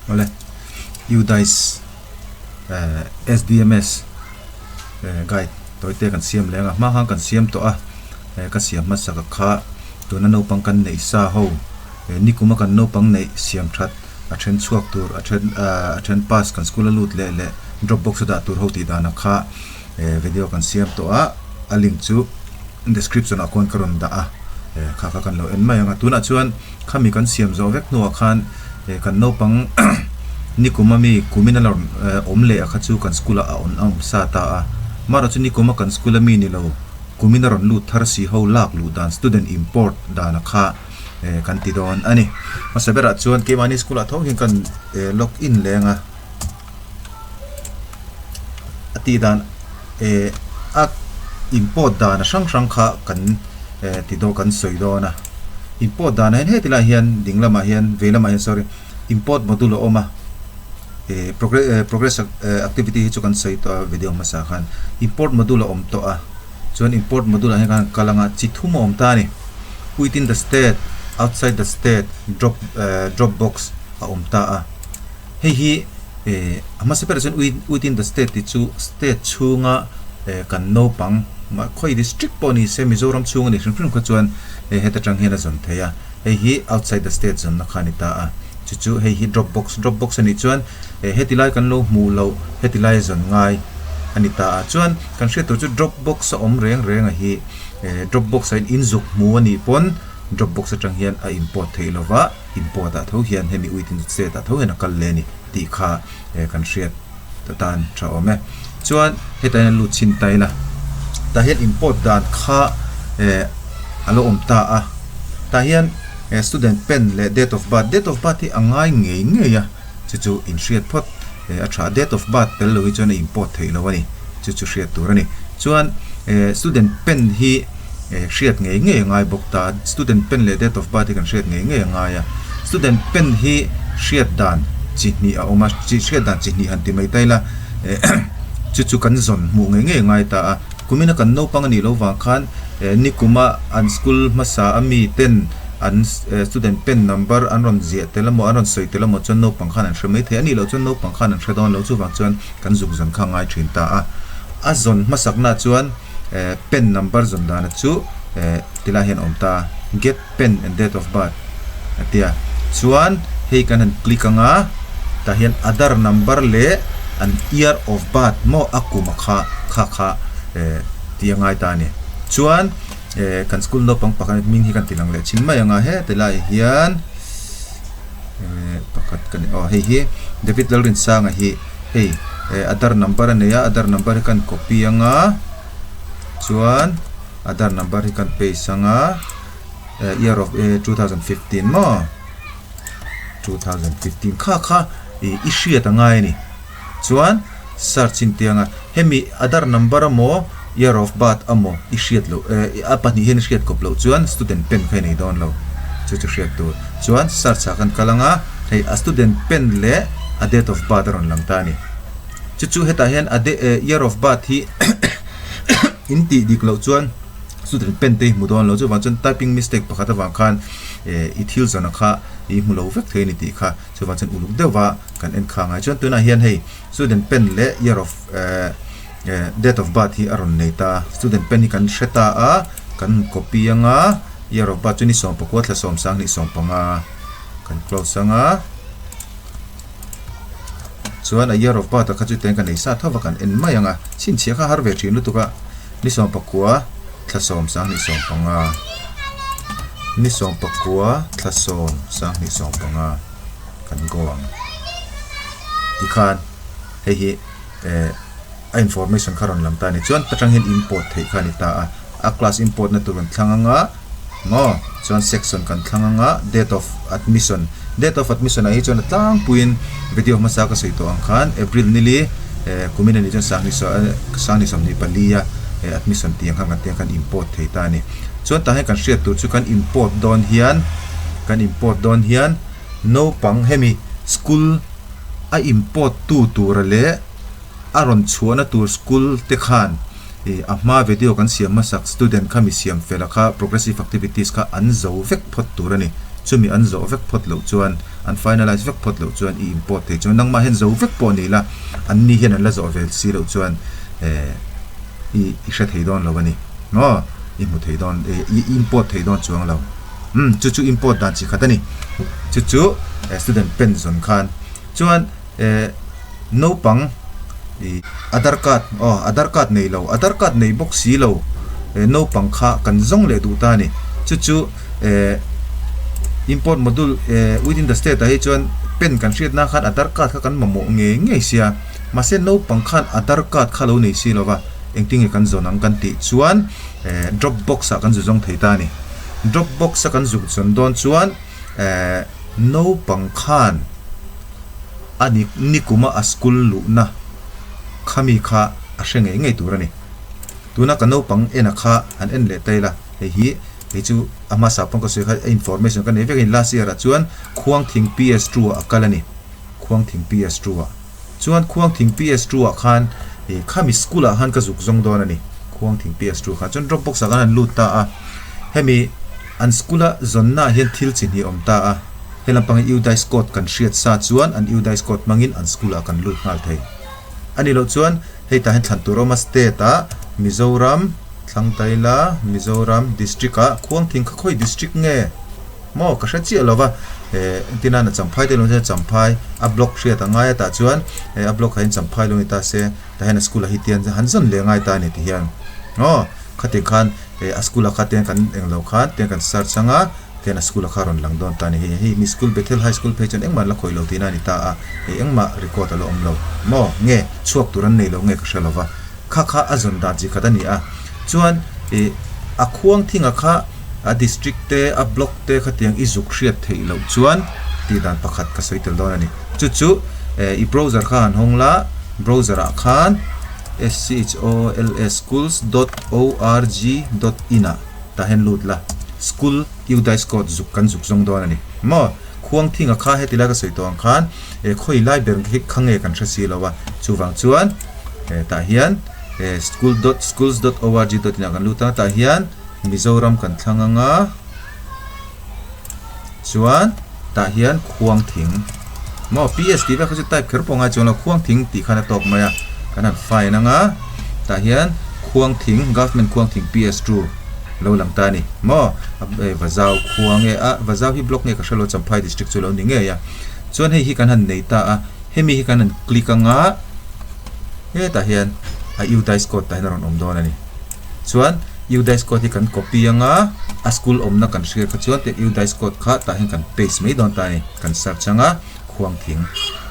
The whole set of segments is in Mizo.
Awle UDISE SDMS guide tawite kan siam leh anga hma khan kan siam tawh a ka siam hmasa ka kha tuna naupang kan neih sa ho nikuma kan naupang neih siam that a then chhuak tur a then a then pass kan school a lut leh leh drop box a dah tur ho tih danah kha video kan siam tawh a a link chu description ah khawn ka rawn dah a kha kha kan lo en mai ang a tunah chuan khami kan siam zawh vek hnuah khan kan naupang nikuma mi kumin a lo awm leh a kha chu kan school ah a awn a awm sa ta a amaherawh chu nikuma kan school a mi ni lo kumin a rawn lut thar si ho lak luh dan student import dan a kha kan ti dawn a ni hmasa berah chuan keimahni school ah tho hian kan log in leng a. A tih dan eh a import dan a hrang hrang kha kan eh ti dawn kan sawi dawn a import dan ah hian heti lai hian ding lamah hian vei lamah hian sorry import module a awm a eh progress activity hi chu kan sawi tawh a video hmasa khan import module a awm tawh a chuan import module ah hian khan kal anga chi thum a awm ta a ni within the state outside the state drop eh drop box a awm ta a. Hei hi eh a hmasa berah chuan within the state tih chu state chhunga eh kan naupang mah khawi district pawh ni se Mizoram chhung a nih hrim hrim kha chuan eh heta tang hian a zawn thei a, hei hi outside the state zawnna kha a ni ta a, chu chu hei hi drop box drop box a nih chuan eh heti lai kan lo hmuh loh heti lai a zawn ngai a ni ta a, chuan kan hriat tur chu drop box a awm reng reng a hi eh drop box ah hian inzuk hmu a nih pawn drop box atang hian a import theih lova. Import ah tho hian hemi uitin state ah tho hian a kal leh a ni tih kha kan hriat atan tha awm e. Chuan hetah hian lut chhin ta ila, tah hian import dan kha a lo awm ta a, tah hian student pen leh date of birth, date of birth hi a ngai ngei ngei a, chu chu inhriat phawt a tha a, date of birth tel lo hi chuan a import theih lo a ni, chu chu hriat tur a ni. Chuan student pen hi. Hriat ngei ngei a ngai bawk ta. Student pen leh date of birth hi kan hriat ngei ngei a ngai a. Student pen hi hriat dan chi hnih a awm a, chi hriat dan chi hnih han ti mai ta ila chu chu kan zawn hmuh ngei ngei a ngai ta a. Kumina kan naupang a nih loh vang khan nikuma an school hmasa a mi ten an student pen number an rawn ziah tel emaw an rawn sawi tel emaw chuan naupang khan an hre mai thei a nih loh chuan naupang khan an hre dawn lo chuvang chuan kan zuk zawn kha a ngai thin ta a. A zawn hmasaknaah chuan. Pen number zawn dana chu tilai hian a awm ta a, get pen and date of birth a ti a, chuan hei kan han click anga tah hian Aadhaar number leh an year of birth maw a kum a kha kha kha tih a ngai ta a ni. Chuan kan school naupang pakhat hming hi kan ti lang leh thin mai anga heti laiah hian pakhat ka ni aw hei hi David Lalrinsanga hi. Hei eh Aadhaar number a nei a Aadhaar number hi kan copy anga chuan Aadhaar number hi kan paste anga eh year of eh 2015 maw 2015 kha kha ih i hriat a ngai a ni chuan search in tiang a hemi Aadhaar number emaw year of birth emaw i hriat loh eh a pahnih hian i hriat kawp loh chuan student pen kha i nei dawn lo chu chu hriat tur chuan search ah kan kal anga hei a student pen leh a date of birth a rawn lang ta a ni chu chu hetah hian a de eh year of birth hi in tih dik loh chuan student pen te hi hmu dawn lo chuvang chuan typing mistake pakhat avang khan eh i thil zawna kha i hmu lo vek thei a ni tih kha chuvang chuan uluk deuh va kan en kha angai chuan tunah hian hei student pen leh year of eh date of birth hi a rawn nei ta a student pen hi kan hre ta a kan copy anga year of birth chu ni 19 thla 10 15 kan close anga chuan a year of birth ah kha chu tiang ka nei sa tho va kan en mai anga chhinchhiah kha har ve thin lutuk a ni 19 thla 10 15 ni 19 thla 10 15 kan go ang tikhan hei hi eh a information kha rawn lang ta a ni chuan ta tang hian import theih kha a ni ta a a class import na tur kan thlang anga maw chuan section kan thlang anga date of admission date of admission ah hi chuan a tlangpuiin video hmasa ka sawi tawh ang khan April nili eh kumin a nih chuan sangni sangni 24 a eh admission tih ang khan kan tiang khan import thei ta a ni chuan tah hian kan hriat tur chu kan import dawn hian kan import dawn hian naupang hemi school a import tu tura leh a rawn chhuahna tur school te khan ih a hma video kan siam hmasak student kha mi siam fel a kha progressive activities kha an zo vek phawt tur a ni. Chumi an zawh vek phawt loh chuan, an finalize vek phawt loh chuan i import thei chuan nangmah hian zo vek pawh ni la, an ni hian an la zawh ve si loh chuan eh i i hre thei dawn lo a ni. Maw? I hmu thei dawn, i import thei dawn chuang lo. Umm chu chu import dan chi khat a ni. Chu chu student pen zawn khan chuan eh naupang i Aadhaar card aw Aadhaar card nei lo, Aadhaar card nei bawk si lo eh naupang kha kan zawng leh duh ta a ni. Chu chu eh import module eh within the state ah hi chuan pen kan hriat nan khan Aadhaar card kha kan mamawh ngei ngei sia. Mahse naupang khan Aadhaar card kha lo nei si lo va, engtin nge kan zawn ang kan tih chuan eh drop box ah kan zu zawng thei ta a ni. Drop box a kan zuk zawn dawn chuan eh naupang khan a ni nikuma a school luhna khami kha a hre ngei ngei tur a ni. Tuna ka naupang en a kha han en leh ta ila, hei hi hei chu a hmasa pawn ka sawi kha a information ka nei vek a ni. Last year ah chuan Khuangthing PS two ah a kal a ni, Khuangthing PS two ah. Chuan Khuangthing PS two ah khan ih khami school ah khan ka zuk zawng dawn a ni, Khuangthing PS two khan. Chuan drop box ah khan an lut ta a, hemi an school a zawnna ah hian thil chi hnih a awm ta a. He lampang hi UDISE code kan hriat sa chuan an UDISE code hmangin an school ah kan lut nghal thei. A nih loh chuan hei tah hian thlan tur a awm a, state ah Mizoram, Thlangtaila, Mizoram, district ah Khuangthing kha khawi district nge maw ka hre chiah lo va, eh engtin a na Champhai te lo chuan Champhai a block hriat a ngai a tah chuan eh a block ah hian Champhai lo ni ta se tah hian a school ah hi tian han zawn leh ngai ta a ni ti hian aw khatih khan eh a school ah kha tian kan englo khan tian kan search anga. Tian a school a kha rawn lang dawn ta a ni. Hei hei mi school Bethel High School phei chuan engmah an la khawih lo tihna a ni ta a, hei engmah record a la awm lo maw? Nge chhuak tur an nei lo nge ka hre lo va. Kha kha a zawn dan chi khat a ni a. Chuan ih a khuang thinga kha a district te a block te khatiang i zuk hriat theih loh chuan tih dan pakhat ka sawi tel dawn a ni. Chu chu eh i browser kha han hawng la, browser ah khan SCHOLS schools dot org dot in ah tah hian lut la, school UDISE code zuk kan zuk zawng dawn a ni maw? Khuang thinga kha heti lai ka sawi tawh ang khan eh khawi lai ber hi kha nge kan hre si lo a, chuvang chuan eh tah hian eh school dot schools dot org dot in ah kan lut ang a, tah hian Mizoram kan thlang ang a, chuan tah hian khuang thing maw PS tih vel kha chu type kher pawh ngai chuang lo, khuang thing tih khan a tawk mai a, kan han find ang a, tah hian khuang thing government khuang thing PS two. Lo lang ta a ni maw? Vazau khua nge a, Vazau hi block nge ka hre lo, Champhai district chu lo ni ngei a. Chuan hei hi kan han nei ta a, hemi hi kan han click anga hetah hian a UDISE code tah hian a rawn awm dawn a ni. Chuan UDISE code hi kan copy anga a school awmna kan hriat kha chuan tiang UDISE code kha tah hian kan paste mai dawn ta a ni. Kan search anga khuang thing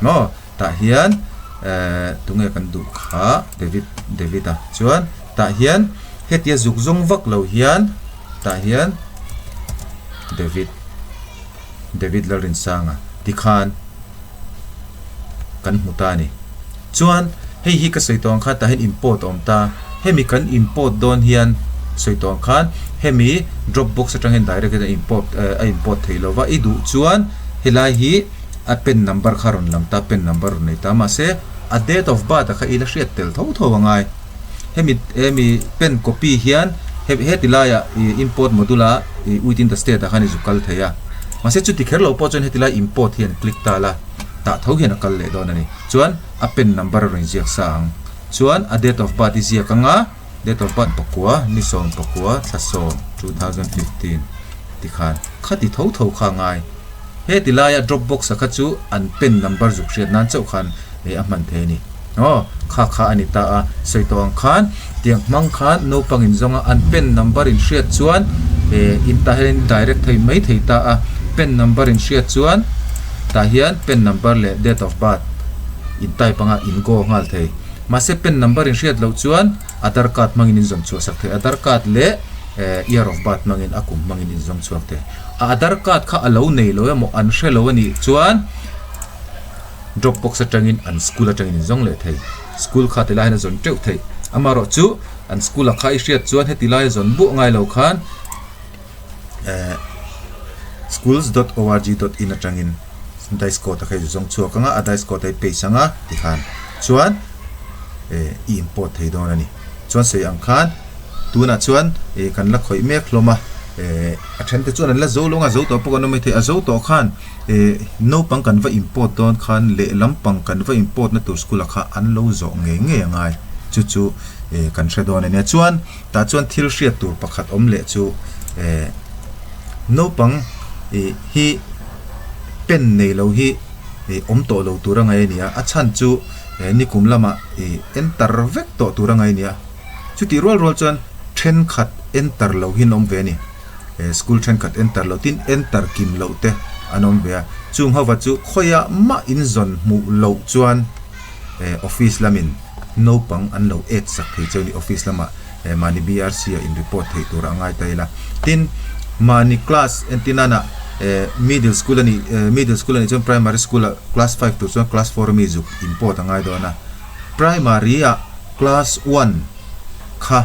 maw? Tah hian eh tunge kan duh kha David David a chuan tah hian hetia zuk zawng vak lo hian tah hian David David Lalrinsanga tikhan kan hmu ta a ni. Chuan hei hi ka sawi tawh ang khan tah hian import a awm ta hemi kan import dawn hian sawi tawh ang khan hemi dropbox atang hian direct in a import eh a import theih lo va i duh chuan helai hi A pen number kha rawn lang ta, pen number rawn nei ta. Mahse, a date of birth a kha i la hriat tel tho tho a ngai. Hemi hemi pen copy hian he heti laiah i import module a i within the state ah khan i zu kal thei a. Mahse, chuti kher lo pawh chuan heti lai import hian click ta la, tah tho hian a kal leh dawn a ni. Chuan a pen number a rawn ziak sa ang. Chuan a date of birth i ziak anga date of birth pakua, ni sawm pakua, thla sawm, 2015 tikhan khati tho tho kha a ngai. Heti laia Dropbox a kha chu an pen number zuk hriat nan chauh khan a hman thei a ni. Aw, kha kha a ni ta a, sawi tawh ang khan tiang hmang khan naupang in zawnga an pen number in hriat chuan in tah hian in direct thei mai thei ta a, pen number in hriat chuan tah hian pen number leh date of birth in type anga in go nghal thei. Mahse pen number in hriat loh chuan Aadhar card hmangin in zawn chhuah sak thei. Aadhar card leh year of birth hmangin a kum hmangin in zawng chhuak thei. A Aadhar card kha a lo nei lo emaw an hre lo a nih chuan Dropbox atangin an school atangin in zawng leh thei. School kha ti lai hian a zawn teuh theih. Amaherawh chu an school ah kha i hriat chuan heti lai a zawn buah ngai lo khan eh schools dot org dot in atangin dice code a kha i zawng chhuak anga a dice code a i paste anga tikhan chuan eh i import thei dawn a ni. Chuan sawi ang khan tunah chuan eh kan la khawih mek hlawm a. Eh a then te chuan an la zo lo ang a, zo tawh pawh kan awm maithei. A zo tawh khan eh naupang kan va import dawn khan lehlam pang kan va import na tur school ah kha an lo zawh ngei ngei a ngai. Chu chu eh kan hre dawn a nia. Chuan tah chuan thil hriat tur pakhat awm leh chu eh naupang ih hi pen nei lo hi ih awm tawh lo tur a ngaih a ni a. A chhan chu eh nikum lamah ih enter vek tawh tur a ngaih a ni a. Chutih rual rual chuan thenkhat enter lo hi an awm ve a ni. School thenkhat enter lo tin enter kim loh te an awm ve a. Chung hova chu khawiah mah inzawn hmuh loh chuan office lamin naupang an lo add sak thei cheu a ni. Office lamah mahni BRC ah in report theih tur a ngai ta ila. Tin, mahni class entir nana middle school a nih middle school a nih chuan primary school ah class five tur chuan class four ami zuk import a ngai dawn a. Primary ah Class one kha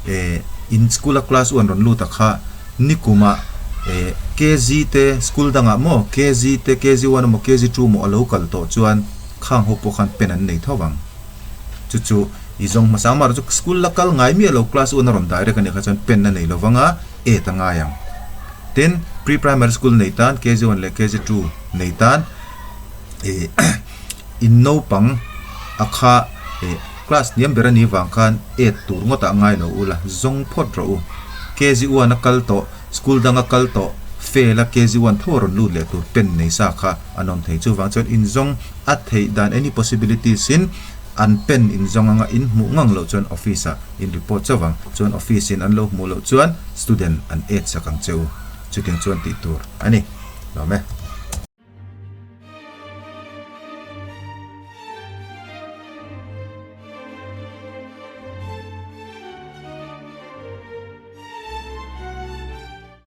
eh in school a class one rawn lut a kha nikumah eh KG te school dangah maw KG te KG one emaw KG two emaw a lo kal tawh chuan khang ho pawh khan pen an nei tho vang. Chu chu i zawng hmasa ang amaherawhchu school la kal ngai miah lo class one a rawn direct a nih kha chuan pen a nei lo vang a et a ngai ang. Tin pre primary school nei tan KG one leh KG two nei tan eh In naupang a kha eh class hniam ber a nih vang khan aid tur ngawt ah ngai lo ula, zawng phawt rawh u. KG one a kal tawh, school dang a kal tawh, fail a KG one tho a rawn lut leh tur pen nei sa kha an awm thei. Chuvang chuan in zawng a theih dan any possibilities in an pen in zawng anga in hmuh ngang loh chuan office ah in report chauh vang. Chuan office in an lo hmuh loh chuan student an aid sak ang che u. Chutiang chuan tih tur a ni. Lawm e.